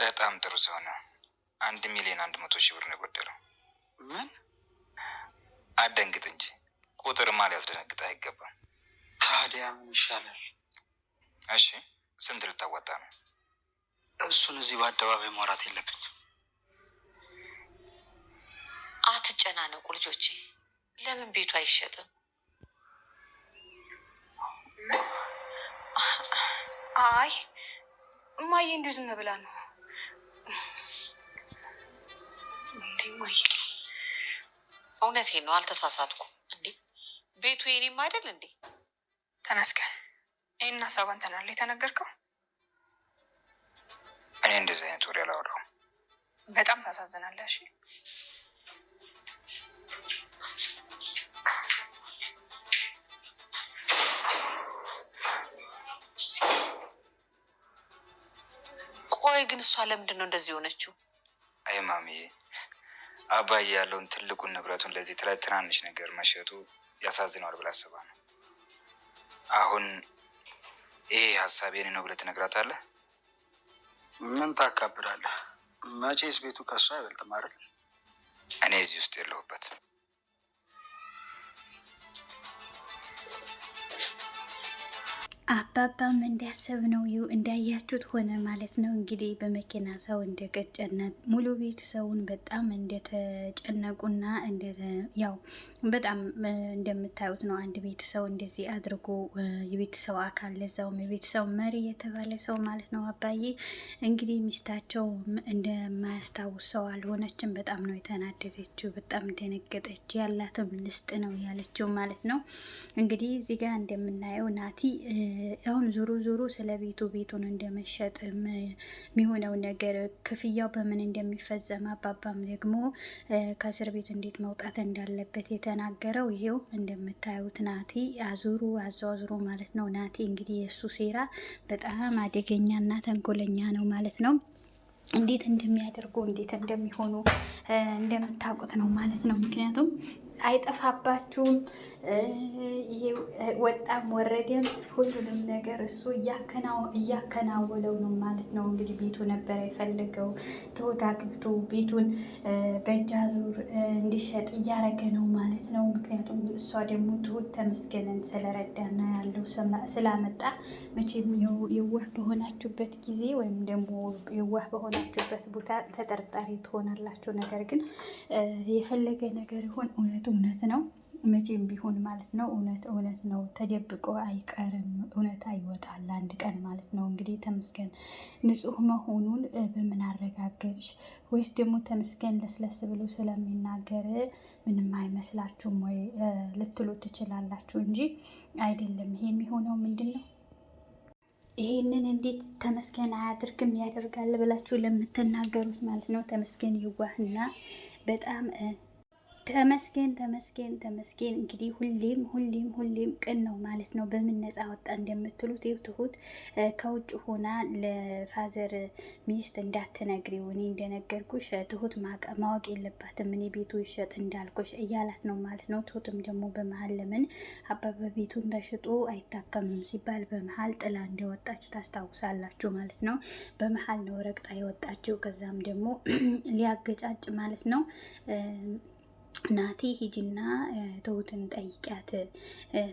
በጣም ጥሩ ሰው ነው። 1,100,000 ብር ነው የጎደለው። ምን? አትደንግጥ እንጂ ቁጥርማ ሊያስደነግጥ አይገባም። ታዲያ ምን ይሻላል? እሺ ስንት ልታዋጣ ነው? እሱን እዚህ በአደባባይ ማውራት የለብኝም። አትጨናነቁ ልጆቼ። ለምን ቤቱ አይሸጥም? አይ እማዬ እንዲሁ ዝም ብላ ነው እንዴ እማዬ? እውነቴን ነው፣ አልተሳሳትኩም። እንዴ ቤቱ የኔም አይደል እንዴ? ተመስገን። ይህን ሀሳብ አንተን አለ የተናገርከው? እኔ እንደዚህ አይነት ወሬ አላወራሁም። በጣም ታሳዝናለህ። እሺ ቆይ ግን እሷ ለምንድን ነው እንደዚህ የሆነችው? አይ ማሚዬ፣ አባዬ ያለውን ትልቁን ንብረቱን ለዚህ ትናንሽ ነገር መሸጡ ያሳዝነዋል ብላ አስባ ነው። አሁን ይሄ ሀሳብ የኔ ነው ብለህ ትነግራታለህ? ምን ታካብዳለህ? መቼስ ቤቱ ከእሱ አይበልጥም አይደል? እኔ እዚህ ውስጥ የለሁበትም። አባባም እንዳሰብ ነው እንዳያችሁት ሆነ ማለት ነው። እንግዲህ በመኪና ሰው እንደገጨና ሙሉ ቤተሰቡን በጣም እንደተጨነቁና ያው በጣም እንደምታዩት ነው። አንድ ቤተሰብ እንደዚህ አድርጎ የቤተሰብ አካል ለዛውም የቤተሰብ መሪ የተባለ ሰው ማለት ነው። አባዬ እንግዲህ ሚስታቸው እንደማያስታውስ ሰው አልሆነችም። በጣም ነው የተናደደችው፣ በጣም ደነገጠች። ያላትም ልስጥ ነው ያለችው ማለት ነው። እንግዲህ እዚህ ጋር እንደምናየው ናቲ አሁን ዞሮ ዞሮ ስለ ቤቱ ቤቱን እንደመሸጥ የሚሆነው ነገር ክፍያው በምን እንደሚፈጸም አባባም ደግሞ ከእስር ቤት እንዴት መውጣት እንዳለበት የተናገረው ይሄው እንደምታዩት ናቲ አዙሩ አዟዙሮ ማለት ነው። ናቲ እንግዲህ የእሱ ሴራ በጣም አደገኛና ተንኮለኛ ነው ማለት ነው። እንዴት እንደሚያደርጉ እንዴት እንደሚሆኑ እንደምታውቁት ነው ማለት ነው። ምክንያቱም አይጠፋባችሁም። ይሄ ወጣም ወረደም ሁሉንም ነገር እሱ እያከናወለው ነው ማለት ነው። እንግዲህ ቤቱ ነበረ የፈለገው ትሁት አግብቶ ቤቱን በእጅ አዙር እንዲሸጥ እያረገ ነው ማለት ነው። ምክንያቱም እሷ ደግሞ ትሁት ተመስገንን ስለረዳና ያለው ስላመጣ መቼም የዋህ በሆናችሁበት ጊዜ ወይም ደግሞ የዋህ በሆናችሁበት ቦታ ተጠርጣሪ ትሆናላችሁ። ነገር ግን የፈለገ ነገር ይሁን እውነቱ እውነት ነው። መቼም ቢሆን ማለት ነው እውነት እውነት ነው፣ ተደብቆ አይቀርም። እውነታ ይወጣል አንድ ቀን ማለት ነው። እንግዲህ ተመስገን ንጹሕ መሆኑን በምን አረጋገጥሽ? ወይስ ደግሞ ተመስገን ለስለስ ብሎ ስለሚናገር ምንም አይመስላችሁም ወይ ልትሉ ትችላላችሁ እንጂ አይደለም። ይሄ የሚሆነው ምንድን ነው? ይሄንን እንዴት ተመስገን አያደርግም ያደርጋል ብላችሁ ለምትናገሩት ማለት ነው ተመስገን የዋህና በጣም ተመስገን ተመስገን ተመስገን። እንግዲህ ሁሌም ሁሌም ሁሌም ቅን ነው ማለት ነው። በምን ነፃ ወጣ እንደምትሉት ይኸው ትሁት ከውጭ ሆና ለፋዘር ሚስት እንዳትነግሪው እኔ እንደነገርኩሽ ትሁት ማወቅ የለባትም እኔ ቤቱ ይሸጥ እንዳልኩሽ እያላት ነው ማለት ነው። ትሁትም ደግሞ በመሀል ለምን አባባ ቤቱን ተሽጦ አይታከምም ሲባል በመሀል ጥላ እንደወጣችሁ ታስታውሳላችሁ ማለት ነው። በመሀል ነው ረግጣ የወጣችው። ከዛም ደግሞ ሊያገጫጭ ማለት ነው ናቲ ሂጂና ትሁትን ጠይቂያት፣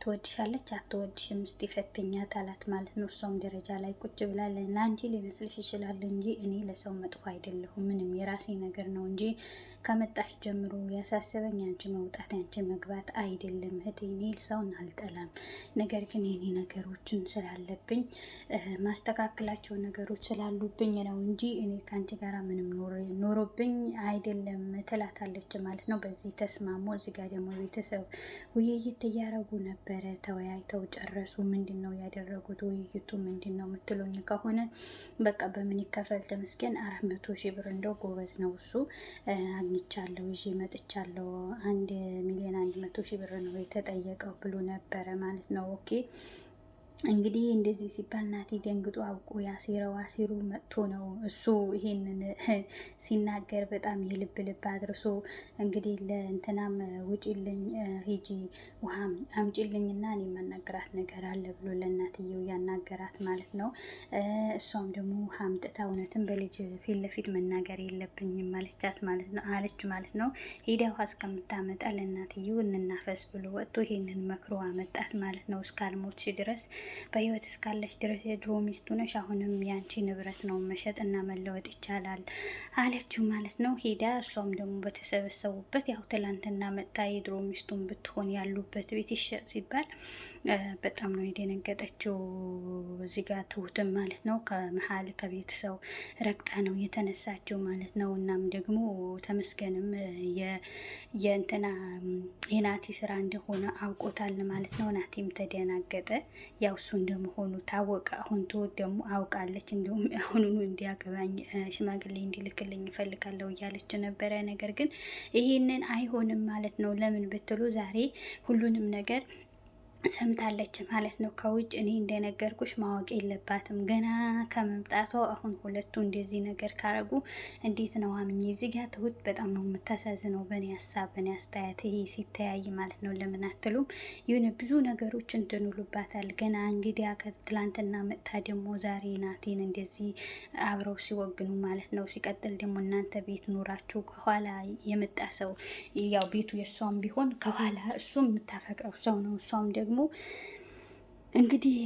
ትወድሻለች አትወድሽም፣ እስቲ ፈትኛት አላት ማለት ነው። እሷም ደረጃ ላይ ቁጭ ብላ ለአንቺ ሊመስልሽ ይችላል እንጂ እኔ ለሰው መጥፎ አይደለሁም፣ ምንም የራሴ ነገር ነው እንጂ ከመጣሽ ጀምሮ ያሳሰበኝ አንቺ መውጣት አንቺ መግባት አይደለም እህቴ። እኔ ሰውን አልጠላም፣ ነገር ግን የኔ ነገሮችን ስላለብኝ ማስተካከላቸው ነገሮች ስላሉብኝ ነው እንጂ እኔ ከአንቺ ጋራ ምንም ኖሮብኝ አይደለም ትላታለች ማለት ነው። በዚህ ተስማሙ። እዚህ ጋር ደግሞ ቤተሰብ ውይይት እያደረጉ ነበረ። ተወያይተው ጨረሱ። ምንድን ነው ያደረጉት? ውይይቱ ምንድን ነው የምትሉኝ ከሆነ በቃ በምን ይከፈል ተመስገን 400,000 ብር እንደው ጎበዝ ነው እሱ አግኝቻለሁ፣ ይዤ መጥቻለሁ፣ 1,100,000 ብር ነው የተጠየቀው ብሎ ነበረ ማለት ነው። Okay፣ እንግዲህ እንደዚህ ሲባል ናቲ ደንግጦ አውቆ ያሴረው አሴሩ መጥቶ ነው እሱ ይሄንን ሲናገር በጣም የልብ ልብ አድርሶ እንግዲህ ለእንትናም ውጪልኝ፣ ሂጂ ውሃ አምጪልኝ እና እኔ የማናገራት ነገር አለ ብሎ ለእናትየው ያናገራት ማለት ነው። እሷም ደግሞ ውሃ አምጥታ እውነትም በልጅ ፊት ለፊት መናገር የለብኝም አለቻት ማለት ነው አለች ማለት ነው። ሄዳ ውሃ እስከምታመጣ ለእናትየው እንናፈስ ብሎ ወጥቶ ይሄንን መክሮ አመጣት ማለት ነው። እስካልሞትሽ ድረስ፣ በህይወት እስካለች ድረስ የድሮ ሚስቱ ነሽ፣ አሁንም ያንቺ ንብረት ነው፣ መሸጥ እና መለወጥ ይቻላል አለችው ማለት ነው። ሄዳ እሷም ደግሞ በተሰበሰቡበት ያው ትላንትና መጥታ የድሮ ሚስቱን ብትሆን ያሉበት ቤት ይሸጥ ሲባል በጣም ነው የደነገጠችው። እዚህ ጋር ትሁትም ማለት ነው ከመሀል ከቤተሰው ረግጣ ነው የተነሳችው ማለት ነው። እናም ደግሞ ተመስገንም የእንትና የናቲ ስራ እንደሆነ አውቆታል ማለት ነው። ናቲም ተደናገጠ። ያው እሱ እንደመሆኑ ታወቀ። አሁን ትሁት ደግሞ አውቃለች። እንዲሁም አሁኑኑ እንዲያገባኝ ሽማግሌ እንዲልክልኝ እፈልጋለሁ እያለች ነበረ። ነገር ግን ይሄንን አይሆንም ማለት ነው። ለምን ብትሉ ዛሬ ሁሉንም ነገር ሰምታለች ማለት ነው። ከውጭ እኔ እንደነገርኩሽ ማወቅ የለባትም ገና ከመምጣቷ። አሁን ሁለቱ እንደዚህ ነገር ካረጉ እንዴት ነው አምኜ? እዚህ ጋር ትሁት በጣም ነው የምታሳዝነው። በእኔ ሀሳብ፣ በእኔ አስተያየት ይሄ ሲተያይ ማለት ነው። ለምን አትሉም? የሆነ ብዙ ነገሮች እንትን ይሉባታል። ገና እንግዲያ ከትላንትና መጥታ ደግሞ ዛሬ ናቲን እንደዚህ አብረው ሲወግኑ ማለት ነው። ሲቀጥል ደግሞ እናንተ ቤት ኑራችሁ ከኋላ የመጣ ሰው፣ ያው ቤቱ የእሷም ቢሆን ከኋላ እሱም የምታፈቅረው ሰው ነው፣ እሷም ደግሞ እንግዲህ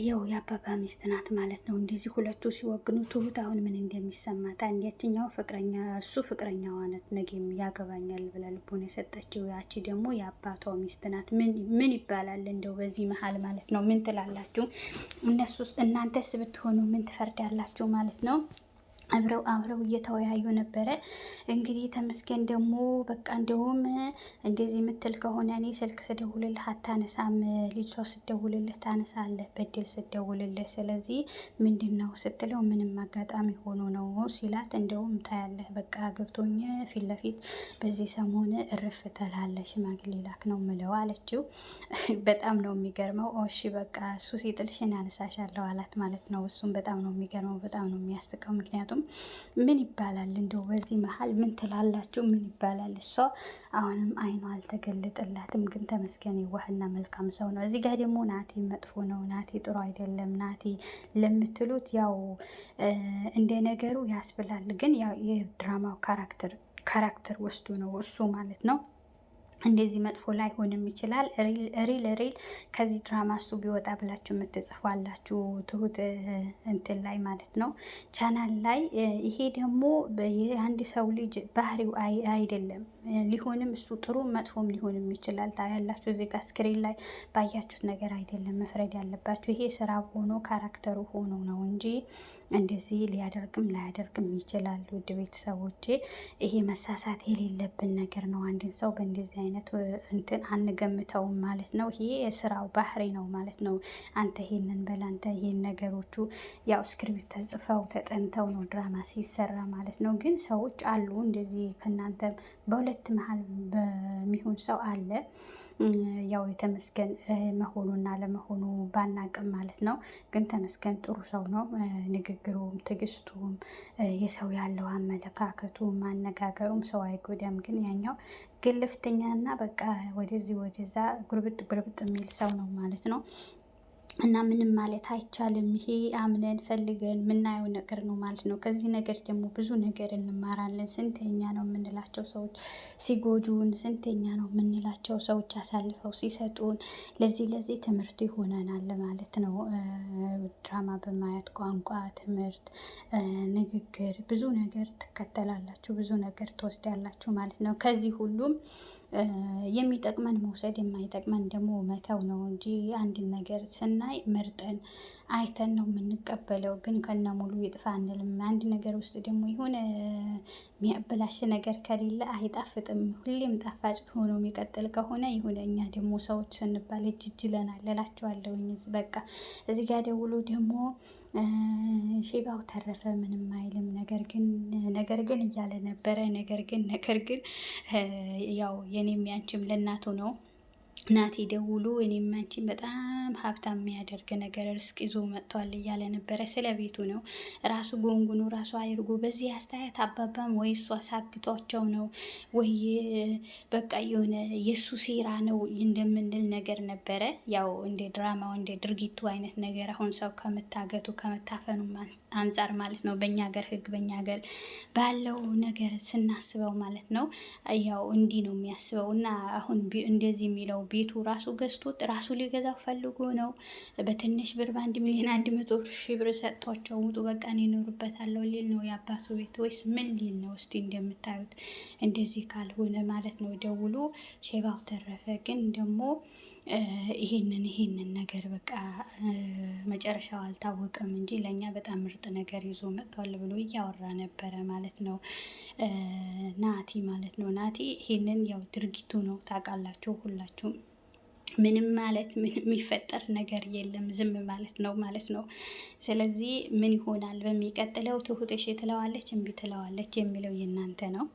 ያው የአባባ ሚስት ናት ማለት ነው። እንደዚህ ሁለቱ ሲወግኑ ትሁት አሁን ምን እንደሚሰማት፣ አንድ ያችኛው ፍቅረኛ እሱ ፍቅረኛዋ ናት፣ ነገም ያገባኛል ብላ ልቦን የሰጠችው፣ ያቺ ደግሞ የአባቷ ሚስት ናት። ምን ይባላል እንደው በዚህ መሀል ማለት ነው? ምን ትላላችሁ? እነሱ እናንተስ ብትሆኑ ምን ትፈርዳላችሁ ማለት ነው? አብረው አብረው እየተወያዩ ነበረ። እንግዲህ ተመስገን ደግሞ በቃ እንደውም እንደዚህ የምትል ከሆነ እኔ ስልክ ስደውልልህ አታነሳም፣ ልጅቷ ስደውልልህ ታነሳለህ፣ በድል ስደውልልህ፣ ስለዚህ ምንድን ነው ስትለው ምንም አጋጣሚ ሆኖ ነው ሲላት፣ እንደውም ታያለህ በቃ ገብቶኝ ፊት ለፊት በዚህ ሰሞን እርፍ ትላለህ፣ ሽማግሌ ላክ ነው ምለው አለችው። በጣም ነው የሚገርመው። እሺ በቃ እሱ ሲጥልሽን አነሳሻለሁ አላት ማለት ነው። እሱም በጣም ነው የሚገርመው፣ በጣም ነው የሚያስቀው። ምክንያቱም ምን ይባላል እንደው በዚህ መሀል ምን ትላላችሁ? ምን ይባላል? እሷ አሁንም አይኗ አልተገለጠላትም። ግን ተመስገን የዋህና መልካም ሰው ነው። እዚህ ጋር ደግሞ ናቲ መጥፎ ነው፣ ናቲ ጥሩ አይደለም፣ ናቲ ለምትሉት ያው እንደ ነገሩ ያስብላል። ግን ያው የድራማው character ወስዶ ነው እሱ ማለት ነው። እንደዚህ መጥፎ ላይሆንም ይችላል። Real real ከዚህ ድራማ እሱ ቢወጣ ብላችሁ የምትጽፉ አላችሁ ትሁት እንትን ላይ ማለት ነው ቻናል ላይ። ይሄ ደግሞ የአንድ ሰው ልጅ ባህሪው አይደለም። ሊሆንም እሱ ጥሩ መጥፎም ሊሆንም ይችላል። ታያላችሁ እዚህ ጋር screen ላይ ባያችሁት ነገር አይደለም መፍረድ ያለባችሁ። ይሄ ስራ ሆኖ character ኡ ሆኖ ነው እንጂ እንደዚህ ሊያደርግም ላያደርግም ይችላል። ውድ ቤተሰቦቼ ይሄ መሳሳት የሌለብን ነገር ነው። አንድን ሰው በእንደዚህ አይነት እንትን አንገምተውም ማለት ነው። ይሄ የስራው ባህሪ ነው ማለት ነው። አንተ ይሄንን በል፣ አንተ ይሄን ነገሮቹ ያው script ተጽፈው ተጠንተው ነው ድራማ ሲሰራ ማለት ነው። ግን ሰዎች አሉ እንደዚህ ከእናንተ በሁለት መሀል በሚሆን ሰው አለ። ያው የተመስገን መሆኑና ለመሆኑ ባናቅም ማለት ነው። ግን ተመስገን ጥሩ ሰው ነው። ንግግሩም፣ ትዕግስቱም፣ የሰው ያለው አመለካከቱም፣ አነጋገሩም ሰው አይጎዳም። ግን ያኛው ግልፍተኛና በቃ ወደዚህ ወደዛ ጉርብጥ ጉርብጥ የሚል ሰው ነው ማለት ነው። እና ምንም ማለት አይቻልም። ይሄ አምነን ፈልገን የምናየው ነገር ነው ማለት ነው። ከዚህ ነገር ደግሞ ብዙ ነገር እንማራለን። ስንተኛ ነው የምንላቸው ሰዎች ሲጎዱን፣ ስንተኛ ነው የምንላቸው ሰዎች አሳልፈው ሲሰጡን፣ ለዚህ ለዚህ ትምህርት ይሆነናል ማለት ነው። ድራማ በማየት ቋንቋ፣ ትምህርት፣ ንግግር፣ ብዙ ነገር ትከተላላችሁ፣ ብዙ ነገር ትወስዳላችሁ ማለት ነው። ከዚህ ሁሉም የሚጠቅመን መውሰድ የማይጠቅመን ደግሞ መተው ነው እንጂ አንድን ነገር ስናይ መርጠን አይተን ነው የምንቀበለው። ግን ከነ ሙሉ ይጥፋ አንልም። አንድ ነገር ውስጥ ደግሞ የሆነ የሚያበላሽ ነገር ከሌለ አይጣፍጥም። ሁሌም ጣፋጭ ሆኖ የሚቀጥል ከሆነ የሆነ እኛ ደግሞ ሰዎች ስንባል እጅ እጅ ይለናል እላቸዋለሁኝ። በቃ እዚህ ጋር ደውሎ ደግሞ ሼባው ተረፈ ምንም አይልም፣ ነገር ግን ነገር ግን እያለ ነበረ። ነገር ግን ነገር ግን ያው የኔም ያንቺም ለእናቱ ነው። ናቲ ደውሎ እኔም አንቺን በጣም ሀብታም የሚያደርግ ነገር ርስቅ ይዞ መጥቷል እያለ ነበረ። ስለ ቤቱ ነው ራሱ ጎንጉኖ ራሱ አድርጎ በዚህ አስተያየት አባባም ወይ እሱ አሳግቷቸው ነው ወይ በቃ የሆነ የእሱ ሴራ ነው እንደምንል ነገር ነበረ። ያው እንደ ድራማው እንደ ድርጊቱ አይነት ነገር አሁን ሰው ከመታገቱ ከመታፈኑ አንጻር ማለት ነው፣ በእኛ ሀገር ሕግ በእኛ ሀገር ባለው ነገር ስናስበው ማለት ነው፣ ያው እንዲህ ነው የሚያስበው። እና አሁን እንደዚህ የሚለው ቤቱ ራሱ ገዝቶት ራሱ ሊገዛው ፈልጎ ነው። በትንሽ ብር በ1,100,000 ብር ሰጥቷቸው ውጡ በቃ እኔ እኖርበታለሁ ሊል ነው የአባቱ ቤት ወይስ ምን ሊል ነው? እስቲ እንደምታዩት እንደዚህ ካልሆነ ማለት ነው ደውሎ ሼባው ተረፈ ግን ደግሞ ይሄንን ነገር በቃ መጨረሻው አልታወቀም እንጂ ለእኛ በጣም ምርጥ ነገር ይዞ መጥቷል ብሎ እያወራ ነበረ ማለት ነው ናቲ ማለት ነው። ናቲ ይሄንን ያው ድርጊቱ ነው ታውቃላችሁ ሁላችሁም። ምንም ማለት ምንም የሚፈጠር ነገር የለም፣ ዝም ማለት ነው ማለት ነው። ስለዚህ ምን ይሆናል በሚቀጥለው? ትሁት እሺ ትለዋለች እምቢ ትለዋለች የሚለው የእናንተ ነው።